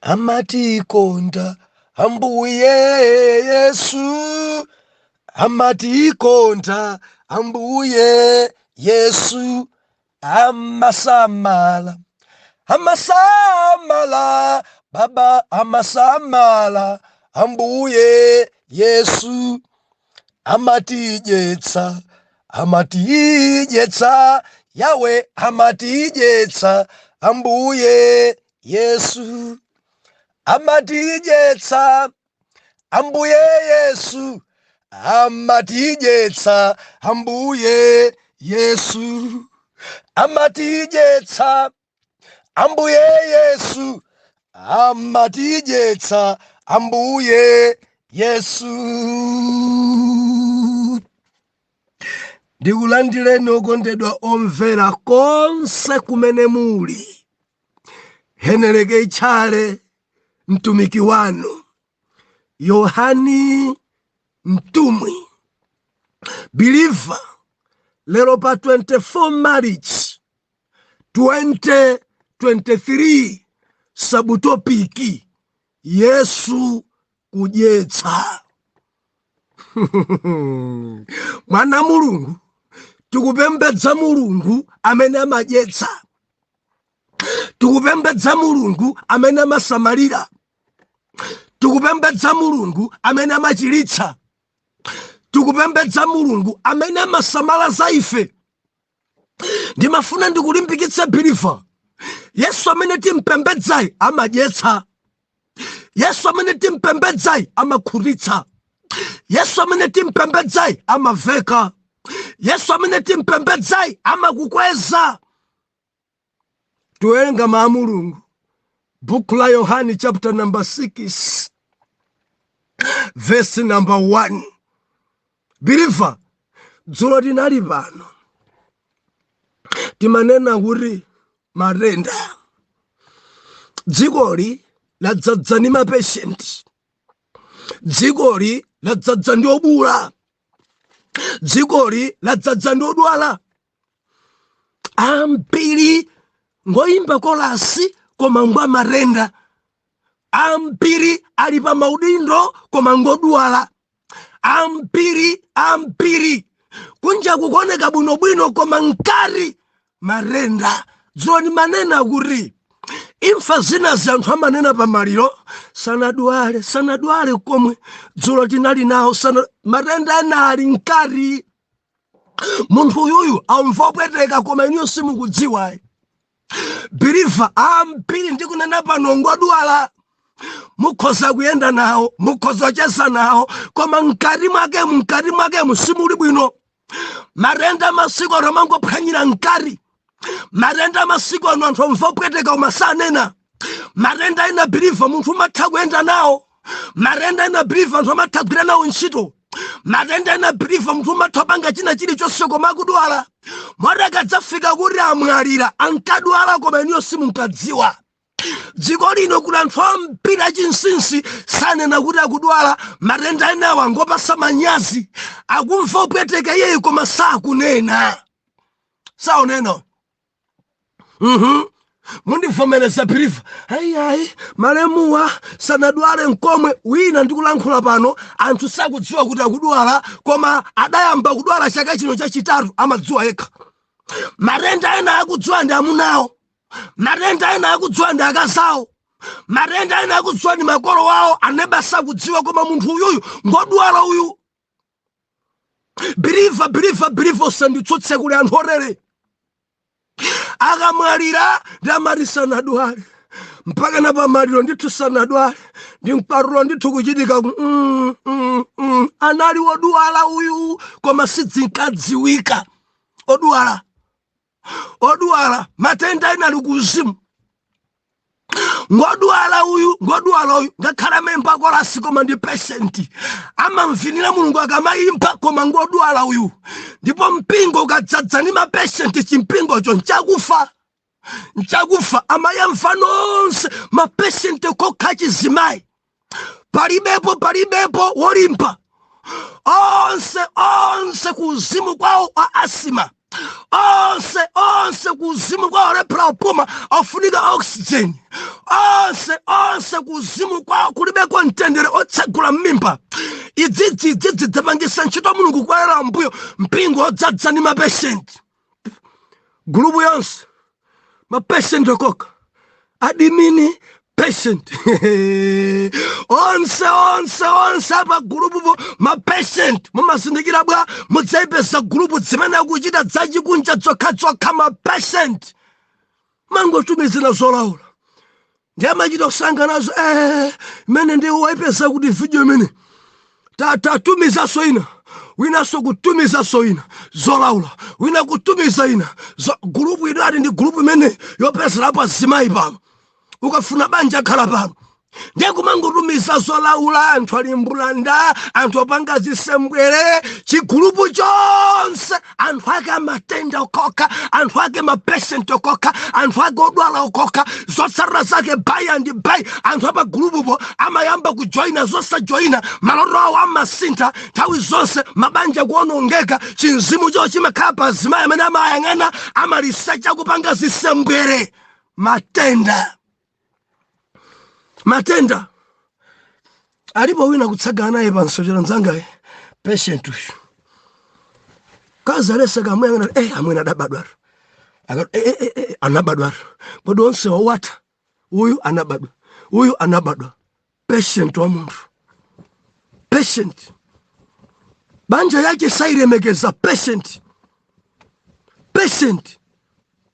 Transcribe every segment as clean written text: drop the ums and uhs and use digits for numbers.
Amatikonda Ambuye Yesu, amatikonda Ambuye Yesu, amasamala, amasamala, Baba amasamala Ambuye Yesu, amatidyetsa, amatidyetsa, Yawe amatidyetsa Ambuye Yesu, amatidyetsa Ambuye Yesu, amatidyetsa Ambuye Yesu, amatidyetsa Ambuye Yesu, amatidyetsa Ambuye Yesu. Ndikulandireni okondedwa omvera konse kumene muli. Heneleke Tchale, mtumiki wanu Yohani mtumwi believer, lero pa 24 March 2023, subtopic Yesu kudyetsa. Mwana Mulungu, tikupembedza Mulungu amene amadyetsa, tikupembedza Mulungu amene amasamalira, tikupembedza Mulungu amene amachiritsa, tikupembedza Mulungu amene amasamala za ife. Ndimafuna ndikulimbikitse believer, Yesu amene timpembedzayi amadyetsa, Yesu amene timpembedzayi amakhutitsa, Yesu amene timpembedzayi amaveka, Yesu amene timpembedzayi amakukweza. Tiwerenga mawu a Mulungu, buku la Yohani chapter number 6 verse number 1. Believer, dzulo tinali pano timanena kuti matenda, dzikoli ladzadza ndi mapeshenti, dzikoli ladzadza ndi obula, dzikoli ladzadza ndi odwala ambiri, ngoyimba kolasi koma ngwa matenda ambiri, ali pa maudindo koma ngodwala ambiri, ambiri kunja kukuoneka bwinobwino koma mkati matenda. Dzulo ndimanena kuti imfa zina anthu amanena pamaliro, sanadwale, sanadwale komwe dzulo tinali nawo sana, matenda ena ali mkati. Munthu uyuyu amva opweteka koma inuyo simukudziwa. Believer, ambiri ndikunena pano ngodwala, mukhoza kuyenda nawo, mukhoza kucheza nawo, koma mkati mwakemu, mkati mwakemu simuli bwino. Matenda masiku ano amangophwanyira mkati. Matenda masiku ano anthu amva opweteka koma sanena. Matenda ena, believer, munthu umatha kuyenda nawo. Matenda ena, believer, anthu amatha kugwira nawo ntchito. Matenda ena, believer, munthu umatha kupanga china chilichonse koma akudwala. Moti akadzafika kuti amwalira, ankadwala koma inuyo simunkadziwa. Dziko lino kuli anthu ambiri achinsinsi, sanena kuti akudwala. Matenda enawo angopasa manyazi, akumva opweteka iyeyo koma sakunena, saunena. Mundivomereza believer, ayi ayi, malemuwa sanadwale nkomwe. Wina ndikulankhula pano anthu sakudziwa kuti akudwala, koma adayamba kudwala chaka chino chachitatu, amadziwa yekha. Matenda ena akudziwa ndi amunawo, matenda ena akudziwa ndi akazawo, matenda ena akudziwa ndi makolo awo, aneba sakudziwa, koma munthu uyuyu ngodwala uyu. Believer, believer, believer, usanditsutse, kuli anthu otere akamwalira ndi amati sanadwale, mpaka na pamaliro ndithu sanadwale, ndi mkwatulo ndithu kuchitika Anali wodwala uyu koma sidzinkadziwika. Odwala, odwala, matenda ena ali kuzimu. Ngodwala uyu, ngodwala uyu, ngakhale amaimba kolasi koma ndi patient, amamvinira Mulungu akamayimba koma ngodwala uyu. Ndipo mpingo ukadzadza ndi mapatient, chimpingocho nchakufa, nchakufa. Amayamva nonse, mapatient kokha, chizimayi palibepo, palibepo wolimba, onse onse kuuzimu kwawo a asima. Onse onse kuzimu kwawo alephera kupuma, afunika oxygen. Onse onse kuzimu kwawo kulibeko mtendere, otsegula mmimba. Idzidzi idzidzi dzapangisa ntchito Mulungu kubwerera mbuyo. Mpingo odzadza ndi mapatient, group yonse mapatient okoka, admin patient, onse onse onse apa group po mapatient. Mumazindikira bwa? Mudzayipeza group zimene akuchita zachikunja zokhazokha, mapatient mangotumizira zolaula ndi amachita kusanga nazo. Imene ndi waipeza kuti video imene tatumizaso ina, winanso kutumizaso ina zolaula, wina kutumiza ina. Group idati ndi group imene yopezerapo azimayi pano, ukafuna banja khala pano. Ndiye kumangotumiza zolaula, anthu ali mbulanda, anthu opanga zisembwere, chigroup chonse anthu ake amatenda okokha, anthu ake mapatient okokha, anthu ake odwala okokha. Zotsatira zake, by and by, anthu apa group po amayamba kujoyina zosajoyina, maloto awo amasintha nthawi zonse, mabanja kuonongeka. Chinzimu chawo chimakhala pa azimayi amene amayang'ana, amalisecha, kupanga zisembwere. Matenda, matenda alipo. Wina kutsagana naye pansochera, mdzangaye patient uyu kazi alese kamuyang'ana, amwene adabadwatu. Akati, eh, anabadwatu. Kodi onse wawata? Uyu anabadwa, uyu anabadwa. Patient wa munthu, patient, banja yake sailemekeza. Patient, patient,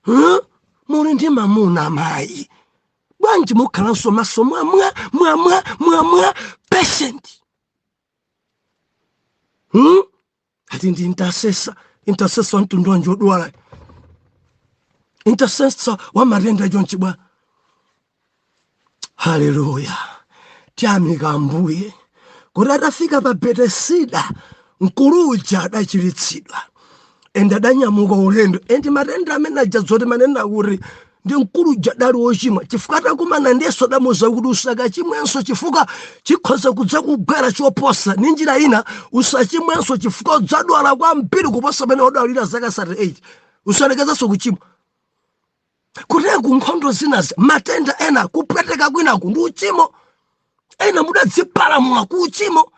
huh? Muli ndi mamuna amayi, bwanji mukhalanso maso mwamwa mwamwa mwamwa? Patient, Ati ndi intercessor. Intercessor wa mtundu wanji odwala? Intercessor wa matenda chonchi bwa? Haleluya! Tiyamika Ambuye kuti atafika pa Betesida, mkuluja adachiritsidwa and adanyamuka ulendo. And matenda amene aja zoti manena kuti ndi mkuluja adali wochimwa, chifukwa atakumana ndiyeso adamuza kuti usakachimwenso chifukwa chikhoza kudza kugwera choposa. Ni njira ina, usachimwenso chifukwa udzadwala kwambiri kuposa pamene wadwalira zaka 38. Usalekezanso kuchimwa. Kuteku nkhondo zinazi, matenda ena, kupweteka kwinaku ndi uchimo. Ena mudadzipalamula ku uchimo.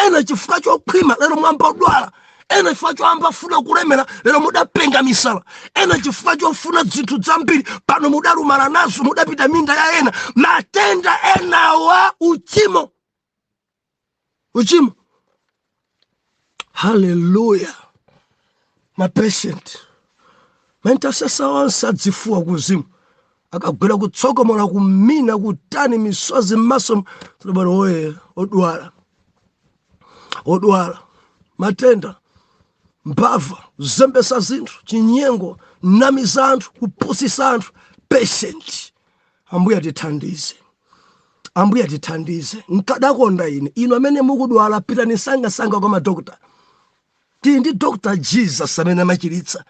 Ena chifukwa chokhwima lero mwamba udwala. Ena chifukwa choamba funa kulemera lero mudapenga misala. Ena chifukwa chofuna zinthu zambiri pano mudalumala nazo, mudapita minda ya ena. Matenda enawa uchimo, uchimo. Haleluya! Mapatient, maintercessor onse adzifuwa kuzimu, akagwera kutsokomola, kumina, kutani, misozi m'maso bwana oye, odwala, odwala, matenda, mbava, kuzembesa zinthu, chinyengo, namiza anthu, kupusisa anthu. Patient. Ambuye atithandize, Ambuye atithandize. Nkadakonda ine, inu amene mukudwala, pitani sangasanga kwa madokta. Tili ndi Dr Jesus amene amachiritsa.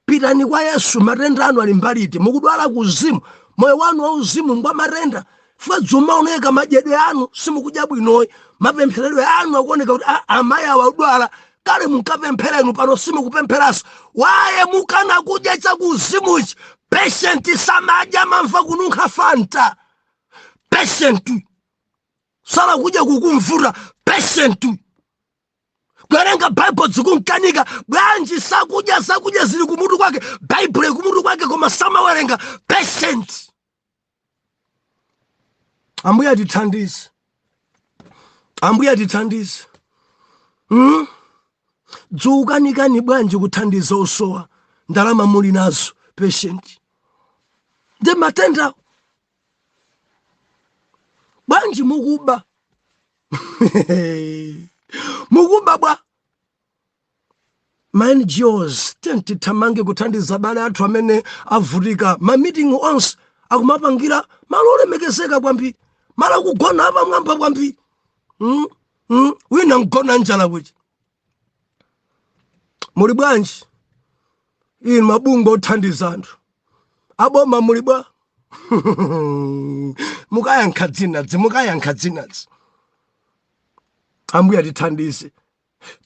Pitani kwa Yesu. Matenda anu ali mbaliti? Mukudwala kuzimu, moyo wanu wauzimu ngwa matenda. Fuka dzumaoneka madyedwe anu, simukudya bwinoyi. Mapempheredwe anu akuoneka kuti amayi awa akudwala. Kale munkapemphera inu, pano simukupempheranso. Waye mukana kudya chakuzimuchi? Patient samadya, mamva kununkha Fanta. Patient sala kudya kukumvuta. Patient kuwerenga Baibulo zikumkanika. Bwanji sakudya? Zakudya zili kumutu kwake, Baibulo kumutu kwake, koma samawerenga. Patient. Ambuye atithandize, Ambuye atithandize, Dzukanikani bwanji kuthandiza osowa? Ndalama muli nazo. Patient ndi matenda. Bwanji mukuba? Mukuba bwa? Ma NGOs, tithamange kuthandiza abale athu amene avutika. Ma meeting onse akumapangira malo olemekezeka kwambiri, malo akugona apamwamba kwambiri, Wina mgona njala kuchi. Muli bwanji inu mabungwe othandiza anthu aboma? Muli bwa? Mukayankha dzinadzi, mukayankha dzinadzi. Ambuye atithandize.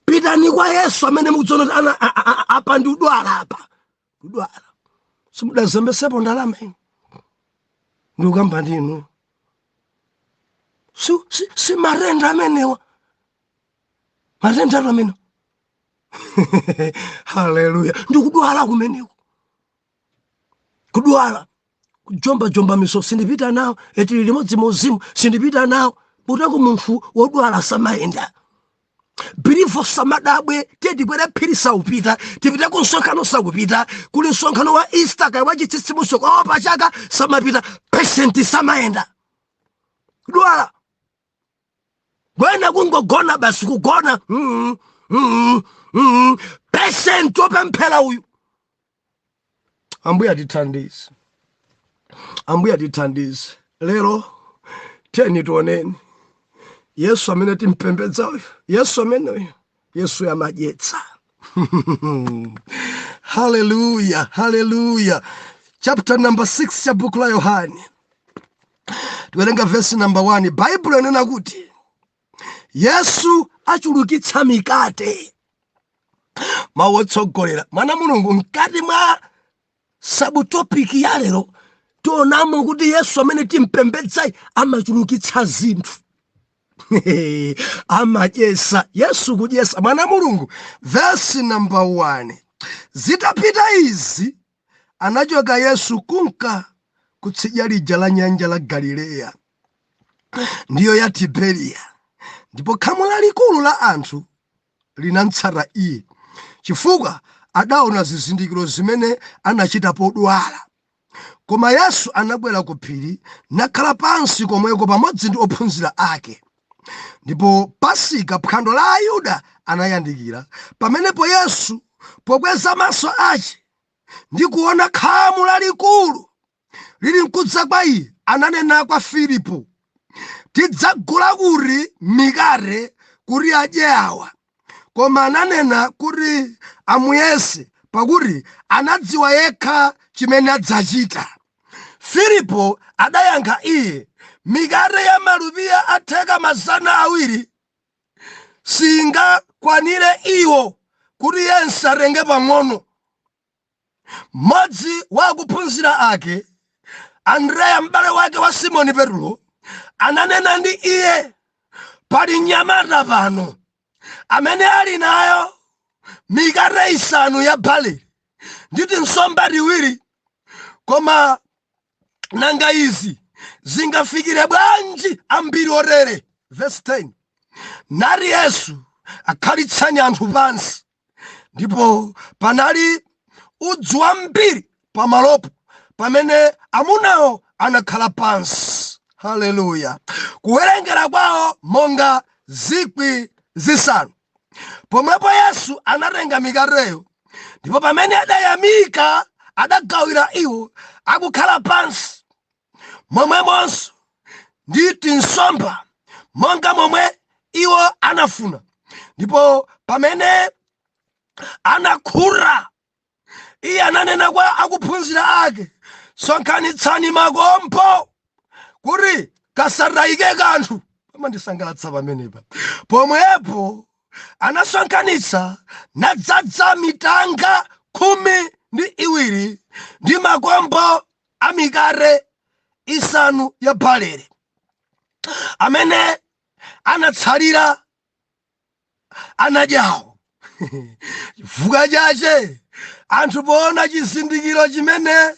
Pitani kwa Yesu amene mukudziona kuti ana apa ndi udwala apa. Kudwala. Simudazembesepo ndalama inu. Ndikukamba ndinu. Si marenda amenewa. Matenda amenewa. Haleluya. Ndikudwala kumeneko. Kudwala. Kujombajomba miso, sindipita nawo. Eti limodzi muzimu, sindipita nawo. Kuteko munthu wodwala samayenda. Believer samadabwe, tiye tikwere phiri, saupita. Tipite ku msonkhano, sakupita. Kuli msonkhano wa Easter kaya wa chitsitsimutso kwa pachaka, samapita. Patient samayenda. Kudwala. Gwena kungogona basi, kugona. Patient opemphera uyu. Ambuye atithandize, Ambuye atithandize. Lero teni tioneni Yesu amene timpembedza uyu, Yesu ameneyo, Yesu yamadyetsa. Haleluya, haleluya. Chapter number 6 cha buku la Yohane, tiwerenga verse number 1. Baibulo inena kuti Yesu achulukitsa mikate. Mawu otsogolera: mwana Mulungu, mkati mwa subtopic ya lero tionamo kuti Yesu amene timpembedzayi amachulukitsa zinthu, amadyesa. Yesu kudyesa, mwana Mulungu. Verse number 1: zitapita izi anachoka Yesu kunka kutsidya lija la nyanja la Galileya, ndiyo ya Tiberiya. Ndipo khamu lalikulu la anthu linamtsata iye, chifukwa adaona zizindikiro zimene anachita podwala. Koma Yesu anakwera ku phiri nakhala pansi komweko pamodzi ndi ophunzira ake. Ndipo Pasika, phwando la Ayuda, anayandikira. Pamenepo Yesu, pokweza maso ache ndi kuona khamu lalikulu lili mkudza kwa iye, ananena kwa Filipo, "Tidzagula kuti mikate kuti adye awa?" Koma ananena kuti amuyese, pakuti anadziwa yekha chimene adzachita. Filipo adayankha iye, "Mikate ya malupiya atheka 200 singakwanire iwo kuti yense atenge pang'ono." Mmodzi wa akuphunzira ake, Andreya, m'bale wake wa Simoni Petulo, ananena ndi iye, "Pali mnyamata pano amene ali nayo mikate 5 ya barele ndi tinsomba tiwiri, koma nanga izi zingafikire bwanji ambiri otere?" Verse 10: nati Yesu, "Akhalitsani anthu pansi." Ndipo panali udzu wambiri pamalopo pamene amunawo anakhala pansi. Haleluya. Kuwerengera kwawo monga 5,000. Pomwepo Yesu anatenga mikateyo, ndipo pamene adayamika adagawira iwo akukhala pansi, momwemonso ndi tinsomba, monga momwe iwo anafuna. Ndipo pamene anakhuta, iye ananena kwa akuphunzira ake, "Sonkhanitsani makombo kuti kasatayike kanthu." Pamandisangalatsa pamenepa. Pomwepo anasonkhanitsa nadzadza mitanga 12 ndi makombo a mikate 5 ya barele amene anatsalira anadyawo. Chifukwa chache anthu poona chizindikiro chimene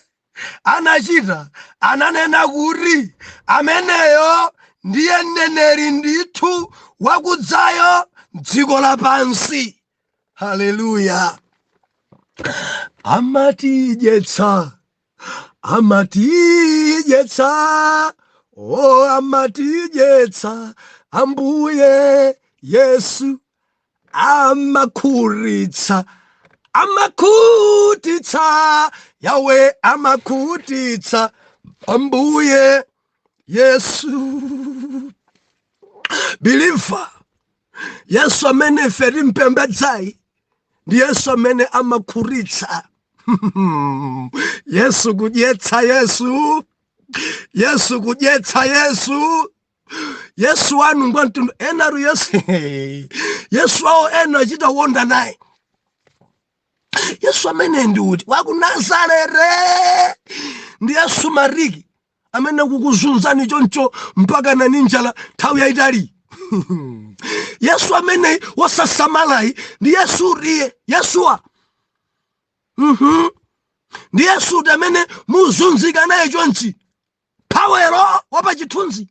anachita ananena kuti, "Ameneyo ndiye mneneri ndithu wakudzayo mdziko lapansi." Haleluya. Amatidyetsa, amatidyetsa, o amatidyetsa Ambuye Yesu, amakhutitsa, amakhutitsa Yawe, amakhutitsa Ambuye Yesu. Believer, Yesu amene ife timpembedzayi ndi Yesu amene amakhutitsa. Yesu kudyetsa, Yesu, Yesu kudyetsa, Yesu. Yesu wanu ngwa mtundu enatu. Yesu, Yesu awo ena achita wonda naye. Yesu amene ndi uti? Waku Nazarete. Ndi Yesu Mariki amene kukuzunzani choncho mpaka nani njala nthawi yayitali. Yesu amene wosasamalayi ndi Yesu uriye Yesuwa. Ndi Yesu uti amene muzunzika naye chonchi, phawero wapachithunzi?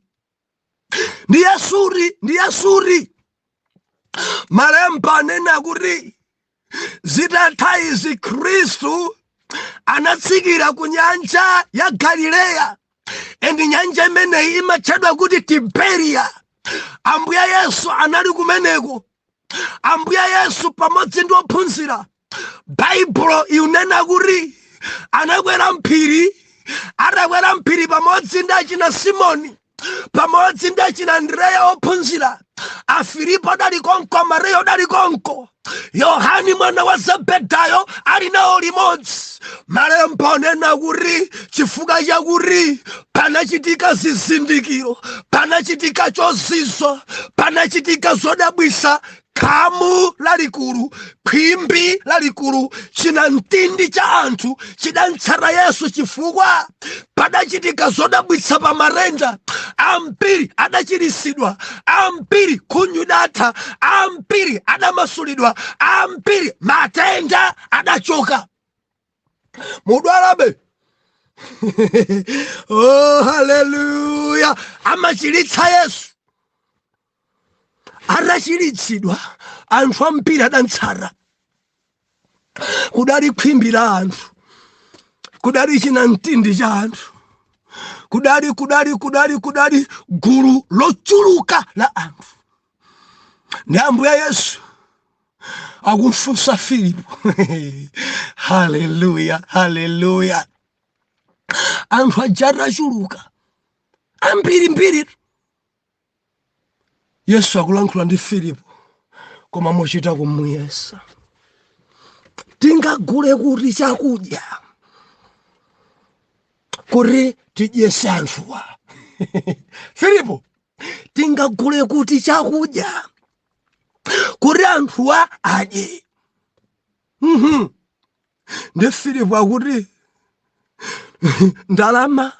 Ndi Yesuri, ndi Yesuri. Malemba anena kuti zitatha izi Khristu anatsikira ku nyanja ya Galileya, and nyanja imeneyi imatchedwa kuti Tiberia. Ambuye Yesu anali kumeneko, Ambuye Yesu pamodzi ndi ophunzira. Baibulo ikunena kuti anakwera mphiri. Atakwera mphiri pamodzi ndi achina Simoni, pamodzi ndi achina Andreya ophunzira, Afilipo adali konko, Mateyo adali konko, Yohani mwana wa Zebedayo ali nawo limodzi. Malemba anena kuti chifukwa chakuti panachitika zizindikiro, panachitika chozizwa, panachitika zodabwisa, khamu lalikulu, khwimbi lalikulu, chinamtindi cha anthu chidantsata Yesu, chifukwa padachitika zodabwitsa pa matenda ambiri adachiritsidwa, ambiri khunyu idatha, ambiri adamasulidwa, ambiri matenda adachoka. Mudwalabe? Oh, haleluya! Amachiritsa Yesu. Atachiritsidwa, anthu ambiri adantsata. Kudali khwimbi la anthu, kudali chinamtindi cha anthu, kudali kudali kudali kudali gulu lochuluka la anthu. Ndi Ambuye Yesu akumfunsa Filipo. Haleluya, haleluya! Anthu aja atachuluka ambirimbiri, Yesu akulankhula ndi Filipo, koma muchita kumuyesa: "Tingagule kuti chakudya kuti tidyese anthuwa? Filipo, tingagule kuti chakudya kuti anthuwa adye?" Ndi Filipo akuti, "Ndalama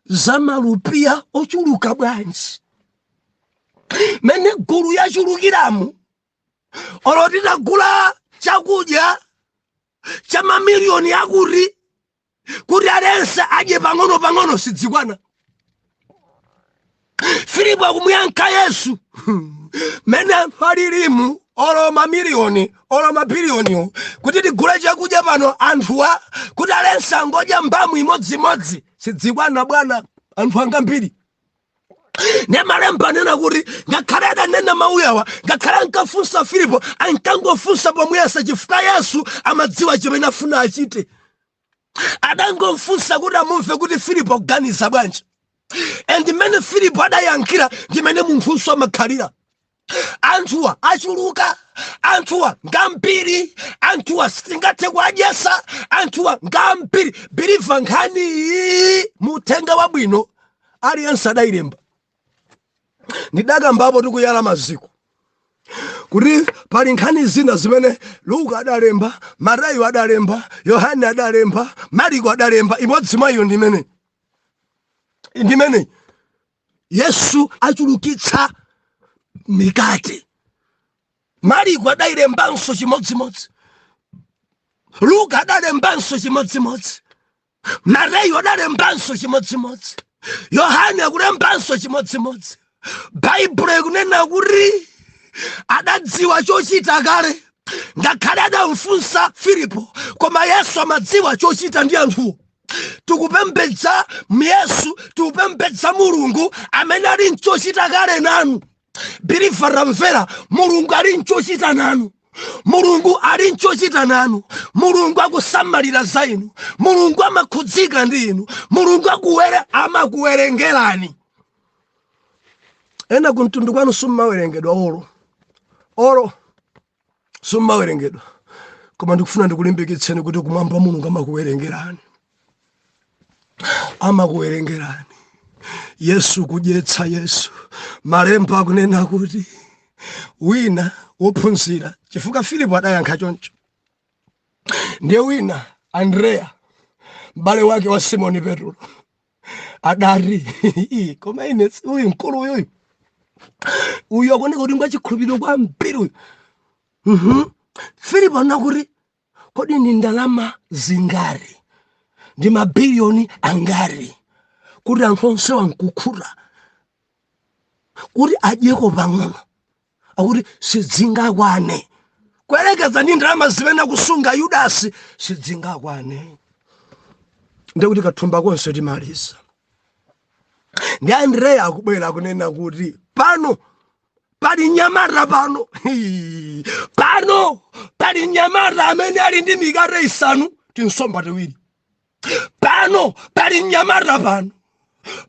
za malupiya ochuluka bwanji? Mene gulu yachulukiramu, olo titagula chakudya cha mamiliyoni akuti kuti aliyense adye pang'ono pang'ono, sidzikwana." Filipo akumuyankha Yesu, "Mene anthu alilimu, olo mamiliyoni, olo mabiliyoniwo, kuti tigule chakudya pano anthuwa, kuti aliyense angodya mbamu imodzimodzi, sidzikwana bwana, anthu angambiri." Ne malemba anena kuti ngakhale adanena mawu awa, ngakhale ankafunsa Filipo, ankangofunsa pomuyesa, chifukwa Yesu amadziwa chimene afuna achite. Adangofunsa kuti amumve kuti Filipo akuganiza bwanji. And mmene Filipo adayankhira, ndimene munthunso amakhalira. Anthuwa achuluka, anthuwa ngambiri, anthuwa sitingathe kuadyesa, anthuwa ngambiri. Believer, nkhani iyi muthenga wabwino aliyense adayilemba. Ndidakambapo tikuyala maziko kuti pali nkhani zina zimene Luka adalemba, Matayo adalemba, Yohane adalemba, Mariko adalemba. Imodzi mwa iyo ndimene ndimene Yesu achulukitsa mikate. Mariko adayilembanso chimodzimodzi, Luka adalembanso chimodzimodzi, Mateyu adalembanso chimodzimodzi, Yohane akulembanso chimodzimodzi. Baibulo ikunena kuti adadziwa chochita kale. Ngakhale adamfunsa Filipo, koma Yesu amadziwa chochita ndi anthuwo. Tikupembedza Yesu, tikupembedza Mulungu amene ali nchochita kale nanu. Believer, tamvera, Mulungu ali nchochita nanu, Mulungu ali nchochita nanu. Mulungu akusamalira za inu, Mulungu amakhudzika ndi inu, Mulungu akuwere amakuwerengerani. Ena kumtundu kwanu summawerengedwa, olo olo summawerengedwa, koma ndikufuna ndikulimbikitseni kuti kumwamba Mulungu amakuwerengerani, amakuwerengerani. Yesu kudyetsa, Yesu, malemba akunena kuti wina wophunzira, chifukwa Filipo adayankha choncho. Ndiye wina, Andreya, m'bale wake wa Simoni Petro, adati, "Ii, koma ine uyu mkulu uyuyu, uyu akuoneka kuti ngwachikhulupiriro kwambiri uyu." Filipo anakuti, "Kodi ndi ndalama zingati, ndi mabiliyoni angati kuti anthu onsewa nkukhuta, kuti adyeko pang'ono?" Akuti sidzingakwane kuyerekeza ndi ndalama zimene akusunga Yudasi, sidzingakwane, ndikuti kathumba konse timaliza. Ndi Andreya akubwera, akunena kuti pano pali nyamata, pano pano pali nyamata amene ali ndi mikate 5, tinsomba 2. Pano pali nyamata, pano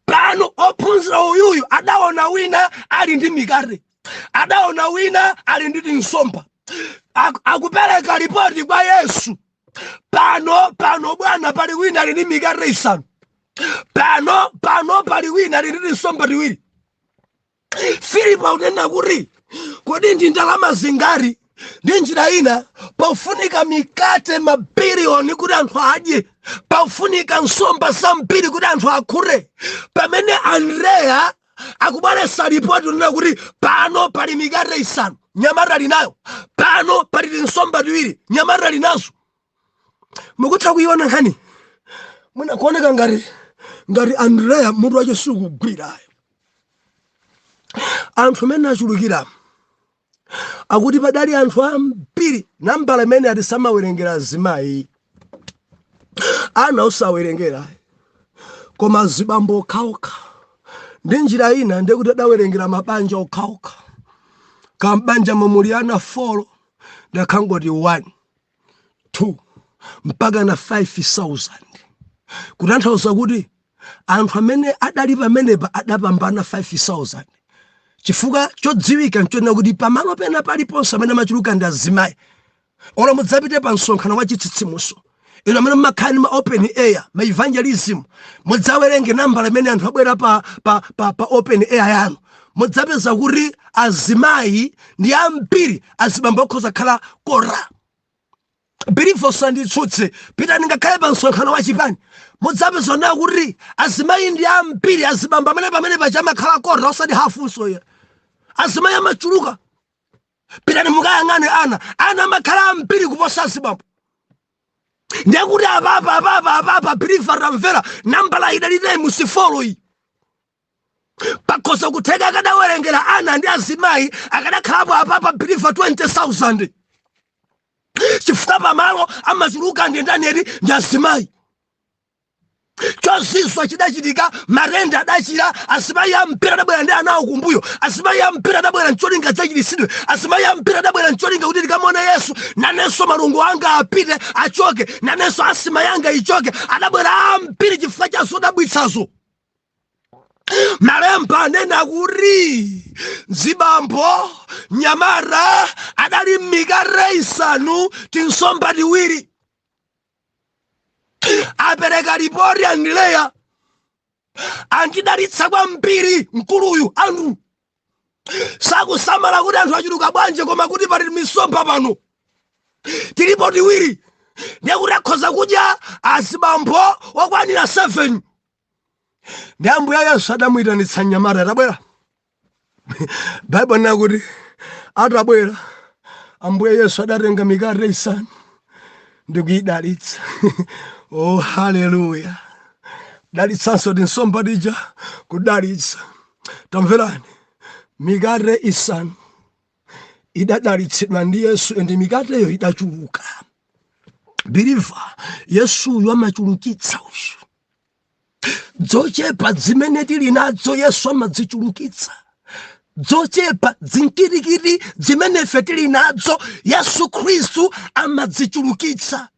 pano ophunzira uyuyu adaona wina ali ndi mikate, adaona wina ali ndi tinsomba. Akupereka ripoti kwa Yesu: "Pano pano bwana, pali wina ali ndi mikate 5, pano pano pali wina ali ndi tinsomba 2." Filipo akunena kuti, "Kodi ndi ndalama zingati?" Ndi njira ina, pofunika mikate mabiliyoni kuti anthu adye, pafunika nsomba zambiri kuti anthu akhute, pamene Andreya akubweretsa ripoti kunena kuti pano pali mikate 5, nyamata ali nayo, pano pali tinsomba 2, nyamata ali nazo. Mukutha kuiona nkhani? Mwina kuoneka ngati Andreya mutu wache sukugwirayo. Anthu amene achulukira, akuti padali anthu ambiri. Nambala imene ati samawerengera azimayi, ana osawerengera, koma azibambo okhaokha. Ndi njira ina, ndikuti adawerengera mabanja okhaokha. Kambanja momuli ana 4, ndakhangoti 1, 2 mpaka na 5000, kutanthauza kuti anthu amene adali pamenepa adapambana 5000, chifukwa chodziwika nchonena kuti pamalo pena paliponse amene amachuluka ndi azimayi. Olo mudzapite pa msonkhano wa chitsitsimutso, ino amene mmakhala ndi ma open air, ma evangelism, mudzawerenge nambala imene anthu abwera pa open air yanu, mudzapeza kuti azimayi ndi ambiri, azibambo okhoza khala kora. Believer, sanditsutse. Pitani ngakhale pa msonkhano wa chipani, mudzapeza nawo kuti azimayi ndi ambiri, azibambo amene pamene paja amakhala kora, osati hafunso ya. Azimayi amachuluka. Pitani mukayang'ane ana, ana amakhala ambiri kuposa azibambo. Ndiye kuti apapa apapa apapa, believer, tamvera, nambala idali times 4 iyi. Pakhoza kutheka akadawerengera ana ndi azimayi, akadakhalapo apapa, believer, 20,000, chifukwa pamalo amachuluka ndi ndani? Ndi azimayi. Chozizwa chidachitika, matenda adachira. Azimayi ambiri adabwera ndi anawo kumbuyo. Azimayi ambiri adabwera ncholinga dzachiritsidwe. Azimayi ambiri adabwera ncholinga kuti tikamone Yesu, nanenso malungo anga apite, achoke, nanenso asima yanga ichoke. Adabwera ambiri chifukwa cha zodabwitsazo. Malemba anena kuti mzibambo nyamata adali mikate 5, tinsomba 2. Apereka ripoti Andreya: "Andidalitsa kwambiri mkuluyu." Anthu sakusamala kuti anthu achuluka bwanji, koma kuti pali misomba pano, tilipo 2, ndiye kuti akhoza kudya azibambo okwanira 7. Ndi Ambuye Yesu adamuyitanitsa mnyamata, atabwera, Baibulo lina kuti atabwera, Ambuye Yesu adatenga mikate 5 ndikuyidalitsa. Oh, haleluya! Dalitsanso tinsomba tija, kudalitsa. Tamverani, mikate 5 idadalitsidwa ndi Yesu, ndi mikateyo idachuluka. Believer, Yesuyo amachulukitsa uyu. Dzochepa zimene tili nazo, Yesu amazichulukitsa. Dzochepa zinkirikiti zimene ife tili nazo, Yesu Khristu amazichulukitsa,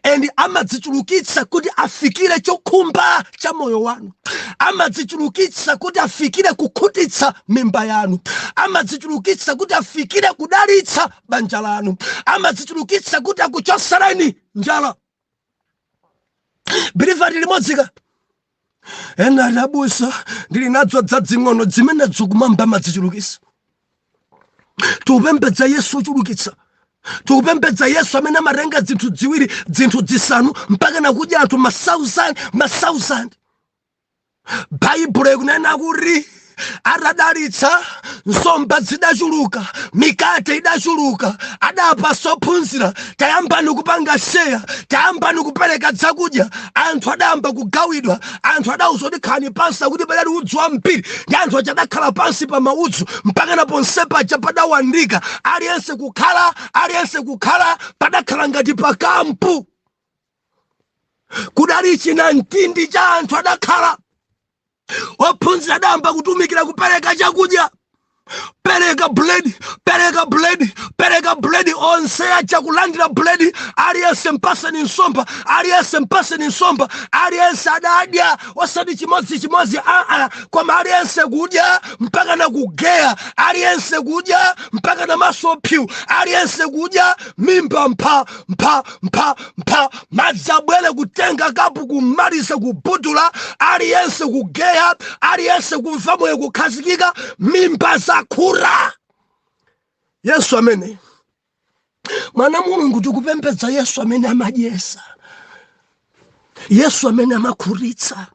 and amazichulukitsa kuti afikire chokhumba cha moyo wanu, amazichulukitsa kuti afikire kukhutitsa mimba yanu, amazichulukitsa kuti afikire kudalitsa banja lanu, amazichulukitsa kuti akuchosereni njala. Believer, limodzika ena adabusa, "Ndili nadzo dzadzing'ono." Zimene kumwamba amazichulukitsa. Tiupembedza Yesu ochulukitsa. Tikupembedza Yesu amene amatenga zinthu ziwiri, zinthu zisanu, mpaka nakudya anthu ma-thousand, ma-thousand. Baibulo ikunena kuti atadalitsa, nsomba zidachuluka, mikate idachuluka. Adapasa ophunzira, "Tayambani kupanga share, tayambani kupereka zakudya." Anthu adayamba kugawidwa. Anthu adauza kuti, "Khalani pansi," akuti padali udzu wambiri, ndi anthu aja adakhala pansi pa maudzu mpakana ponse paja padawandika. Aliyense kukhala, aliyense kukhala, padakhala ngati pakampu. Kudali chinamtindi cha anthu adakhala. Ophunzira adayamba kutumikira kupereka chakudya. "Pereka buledi, pereka buledi, pereka buledi." Onse aja kulandira buledi. "Aliyense mpaseni nsomba, aliyense mpaseni nsomba." Aliyense adadya, osati chimodzimodzi, aa, koma aliyense kudya mpaka na kugeya, aliyense kudya mpaka na maso pyu, aliyense kudya mimba mpha mpha mpha mpha. Madzi abwere, kutenga kapu kumaliza kubudula, aliyense kugeya, aliyense kumva moyo kukhazikika, mimba zakhura. Yesu amene, mwana Mulungu, tikupembedza Yesu amene amadyesa, Yesu amene amakhutitsa,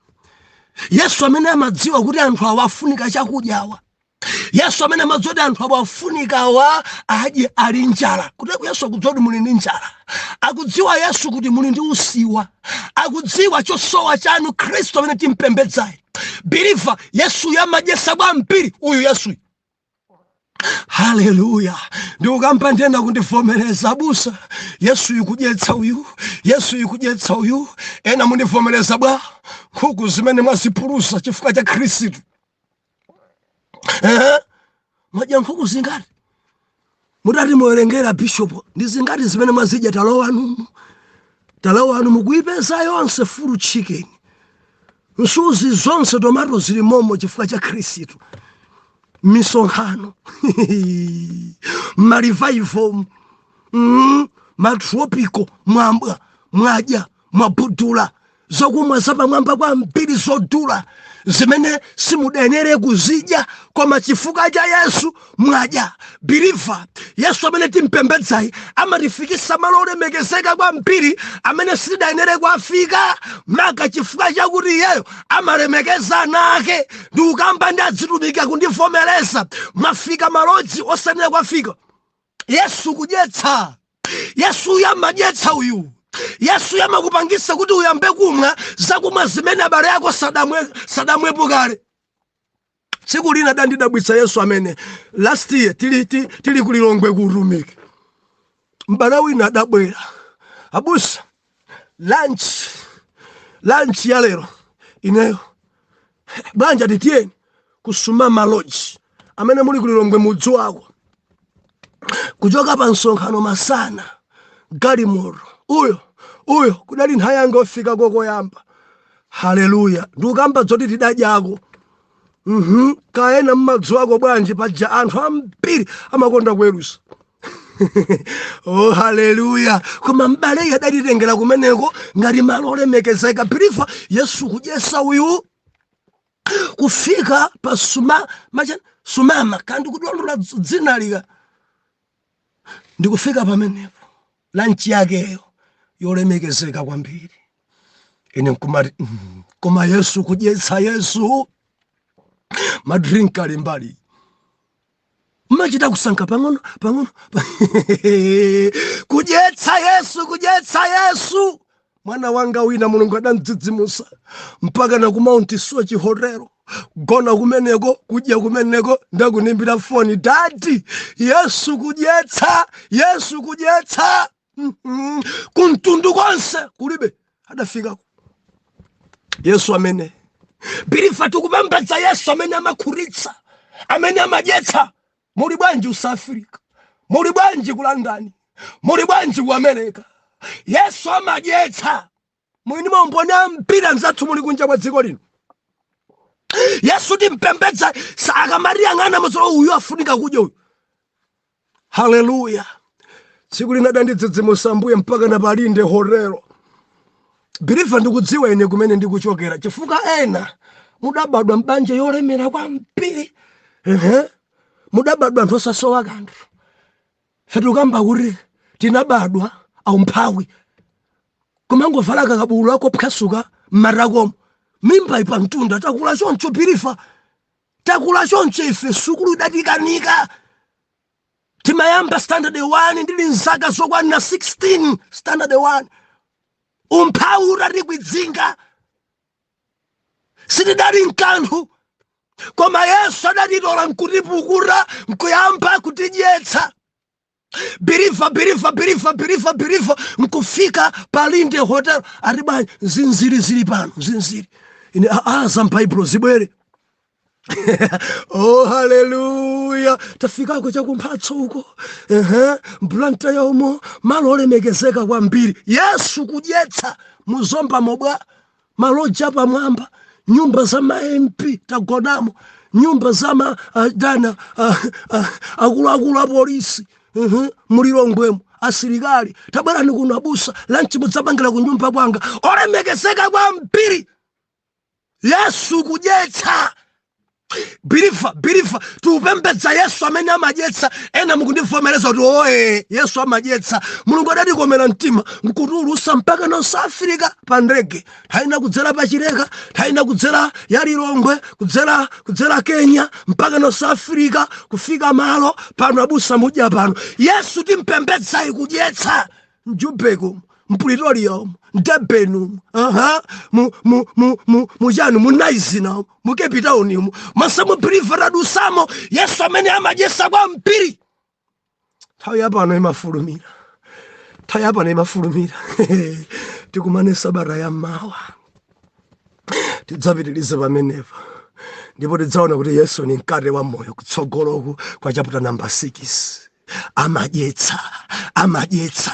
Yesu amene amadziwa kuti anthu awa afunika chakudya awa, Yesu amene amadziwa kuti anthu awa afunika awa adye, ali njala. Kuteko Yesu akudziwa kuti muli ndi njala, akudziwa Yesu kuti muli ndi usiwa, akudziwa chosowa chanu. Khristu amene timpembedzayi, believer, Yesu yamadyesa kwambiri uyu Yesuyu. Haleluya! Ndikukamba ndena kundivomereza, "Abusa, Yesu ikudyetsa uyu, Yesu ikudyetsa uyu." Ena mundivomereza bwa nkhuku zimene mwazipulusa chifukwa cha Khristu? Eh? Mwadya nkhuku zingati? Mutati muwerengera, bishopo, ndi zingati zimene mwazidya? Talowanu, talowanu, mukuipeza yonse, full chicken, msuzi zonse, tomato zili momo, chifukwa cha Khristu. Misonkhano, marevival, matropical, mwambwa, mwadya, mwabudula zokumwa zapamwamba kwambiri zodula zimene simudayenere kuzidya, koma chifukwa cha Yesu mwadya. Believer, Yesu amene timpembedzayi amatifikisa malo olemekezeka kwambiri amene sitidayenere kuafika, maka chifukwa chakuti iyeyo amalemekeza ana ake. Ndikukamba ndi adzitumika kundivomereza, mwafika malodzi osanena kuafika. Yesu kudyetsa, Yesu yamadyetsa uyu. Yesu yamakupangisa kuti uyambe kumwa zakumwa zimene abale ako sadamwepo kale. Tsiku lina dandidabwitsa Yesu amene last year tili kulilongwe kuutumiki, m'bale wina adabwera, "Abusa, lunch ya lero ineyo bwanja?" "Titiyeni kusumama Lodge." Amene muli kulilongwe mudzi wako, kuchoka pa msonkhano masana, galimoto uyo uyo, kudali nthawi yanga ofika kokoyamba. Haleluya! Ndikukamba zoti tidadyako. Kaena mmadziwako bwanji? Paja anthu ambiri amakonda kuwerusa. Oh, haleluya! Koma m'baleyi adatitengera kumeneko ngati malo olemekezeka. Believer, Yesu kudyesa uyu. Kufika pa suma macha sumama kandi kudondolola dzina lika, ndikufika pamenepo, lunch yakeyo yolemekezeka kwambiri. Ine nkumati, koma Yesu kudyetsa, Yesu madrink ali mbali, mmachita kusankha pang'ono pang'ono. Kudyetsa Yesu, kudyetsa Yesu. Mwana wanga wina Mulungu adamdzidzimusa mpaka na ku Mount Soche Hotel, gona kumeneko, kudya kumeneko, ndakunimbira foni, "Daddy, Yesu kudyetsa, Yesu kudyetsa." Kumtundu konse kulibe adafikako Yesu amene. Believer, tikupembedza Yesu amene amakhutitsa, amene amadyetsa. Muli bwanji ku South Africa? Muli bwanji ku London? Muli bwanji ku America? Yesu amadyetsa. Mwini maumboni ambiri anzathu muli kunja kwa dziko lino. Yesu timpembedza akamariyang'ana mazolo, uyu afunika kudya uyu. Haleluya! Tsiku lina dandidzidzimusa Mbuye mpaka na palinde hotelo. Believer, ndikudziwa ine kumene ndikuchokera, chifukwa ena mudabadwa mbanja yolemera kwambiri. Ehe, mudabadwa anthu osasowa kanthu. Fetukamba kuti Tinabadwa aumphawi, kumangovala kakabulu akophwasuka m'matakomo, mimba ipamtunda. Takula choncho, believer, takula choncho ife. Sukulu idatikanika. Timayamba standard 1 ndili nzaka zokwanira 16, standard 1. Umphawi utatikwidzinga, sitidali nkanthu, koma Yesu adatitola nkutipukura, nkuyamba kutidyetsa. Believer, believer, believer, believer, believer, nkufika pa Linde Hotel. Ati bwanji, zinziri zili pano, zinziri. Ine aa, za m'Baibulo zibwere. Oh, haleluya! Tafikako chakumphatso uko, ehe, mBlantyre umo, malo olemekezeka kwambiri. Yesu kudyetsa muzomba mobwa, maloja pamwamba, nyumba za ma MP tagonamo, nyumba za ma dana akuluakulu a polisi, mulilongwemo asilikali, tabwerani kuno abusa, lunch mudzapangira ku nyumba kwanga. Olemekezeka kwambiri. Yesu kudyetsa. Believer, believer, tiupembedza Yesu amene amadyetsa. Ena mukundivomereza kuti oye, Yesu amadyetsa. Mulungu adatikomera mtima nkutiulusa mpaka North Africa pa ndege, thaina kudzera pachileka, thaina kudzera ya Lilongwe, kudzera Kenya mpaka North Africa, kufika malo pano. Abusa, mudya pano. Yesu timpembedzayi kudyetsa mJubeko, mPretoria umu, mDurban umu, aha, mu mu mu mu muchani, mu Naizina, mu Cape Town umu, masa believer, tadusamo. Yesu amene amadyesa kwambiri. Nthawi yapano imafulumira, nthawi yapano imafulumira. Tikumane sabata ya mawa, tidzapitirize pamenepa, ndipo tidzaona kuti Yesu ni mkate wa moyo. Kutsogoloku kwa chapter number 6, amadyetsa, amadyetsa,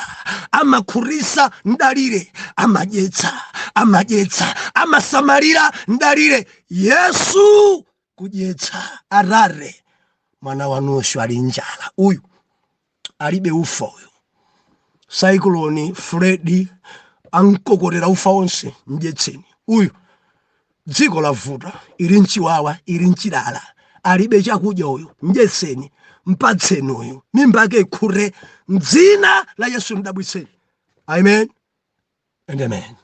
amakhutisa mdalire, amadyetsa, amadyetsa, amasamalira mdalire. Yesu kudyetsa. Arare, mwana wanunso ali njala uyu, alibe ufa uyu. Cyclone Freddy ankokotera ufa wonse. Mdyetseni uyu. Dziko lavuta, ili mchiwawa, ili mchilala, alibe chakudya uyu. Mdyetseni, mpatseni uyu, mimba yake ikhure mdzina la Yesu. Mdabwitseni. Amen and amen.